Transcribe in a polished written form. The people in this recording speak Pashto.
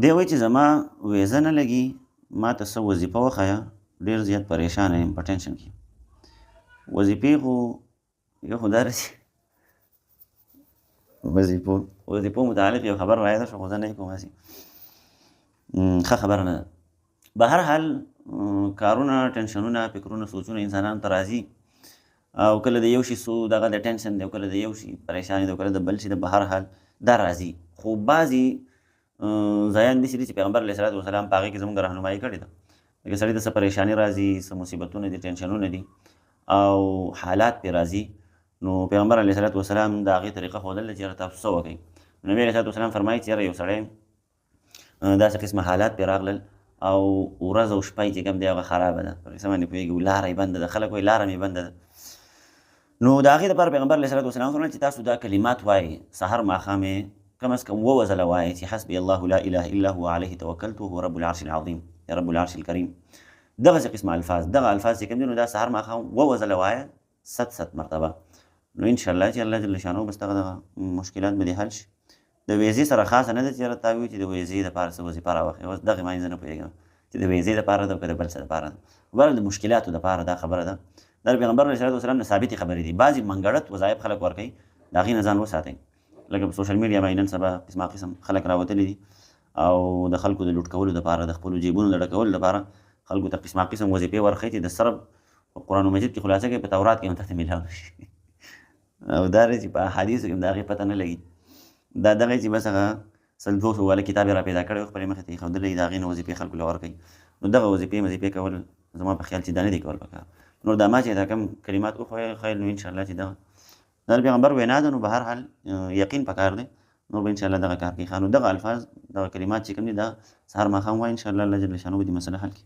دی وایي چې زما ویزه نه لګي، ما ته څه وظیفه وښیه، ډېر زیات پریشان یم، په ټینشن کې. وظیفې خو یو خو دا رسي وظیفو متعلق یو خبر رایاده شو، خو زه نه یې کوم، هسې ښه خبره نه ده. به هر حال کارونه، ټینشنونه، فکرونه، سوچونه انسانانو ته راځي، او کله د یو شي څو دغه د ټینشن دی، او کله د یو شي پریشاني دی، او کله د بل شي د، به هر حال دا راځي. خو بعضې ځایان داسې دي چې پیغمبر علیه الصلات والسلام په هغې کې زموږ رهنمایي کړې ده. لکه سړي ته څه پریشاني راځي، څه مصیبتونه دي، ټینشنونه دي او حالات پرې راځي، نو پیغمبر علیه الصلات والسلام د هغې طریقه ښودله چې یاره تاسو څه وکړئ. نبي علیه الصلات والسلام فرمایي چې یاره یو سړی داسې قسمه حالات پرې راغلل او ورځ او شپه یې چې کوم دی هغه خرابه ده، په قصه باندې پوهېږي، لاره یې بنده ده، خلک وایي لاره مې بنده ده. نو د هغې دپاره پیغمبر علیه الصلات والسلام فرمایي چې تاسو دا کلمات وایئ، سهار ماښام یې کم از کم اووه ځله وایئ چې حسبي الله لا اله الا هو علیه توکلت وهو رب العرش العظیم یا رب العرش الکریم. دغسې قسمه الفاظ، دغه الفاظ چې کوم دي نو دا سهار ماښام اووه ځله وایه، ست ست مرتبه. نو انشاءالله چې الله جل شانه بس دغه دغه مشکلات به دې حل شي. د ویزې سره خاصه نه ده چې یاره تا ووایي چې د ویزې دپاره څه وظیفه راوخلې، اوس دغې باندې زه نه پوهېږم چې د ویزې دپاره ده او که د بل څه دپاره ده. بهرحال د مشکلاتو دپاره دا خبره ده، دا د پیغمبر علیه الصلات والسلام نه ثابتې خبرې دي. بعضې منګړت وظایف خلک ورکوي، د هغې نه ځان وساتئ. لکه په سوشل میډیا باندې نن سبا قسمه قسم خلک راوتلي دي او د خلکو د لوټ کولو دپاره، د خپلو جیبونو د ډکولو دپاره خلکو ته قسمه قسم وظیفې ورښيي چې د سره په قرآن مجید کې خلاصه کوي، په تورات کې هم تاته میلاو شي، او دا دی چې په احادیثو کې هم د هغې پته نه لګي. دا دغه چې بس هغه سل دوه سوه والا کتاب یې را پیدا کړی او خپلې مخې ته یې ښودلی، د هغې نه وظیفې خلکو له ورکوي. نو دغه وظیفې مظیفې کول زما په خیال چې دا نه دي کول پکار. نور دا ما چې دا کوم کلمات وښویل، نو انشاءالله چې دغه دا د پیغمبر وینا ده، نو به هر حال یقین پکار دی، نور به انشاءالله دغه کار کوي. ښه، نو دغه الفاظ دغه کلمات چې کوم دي دا سهار ماښام وایي، انشاءالله الله جل شانه به دې مسله حل کړي.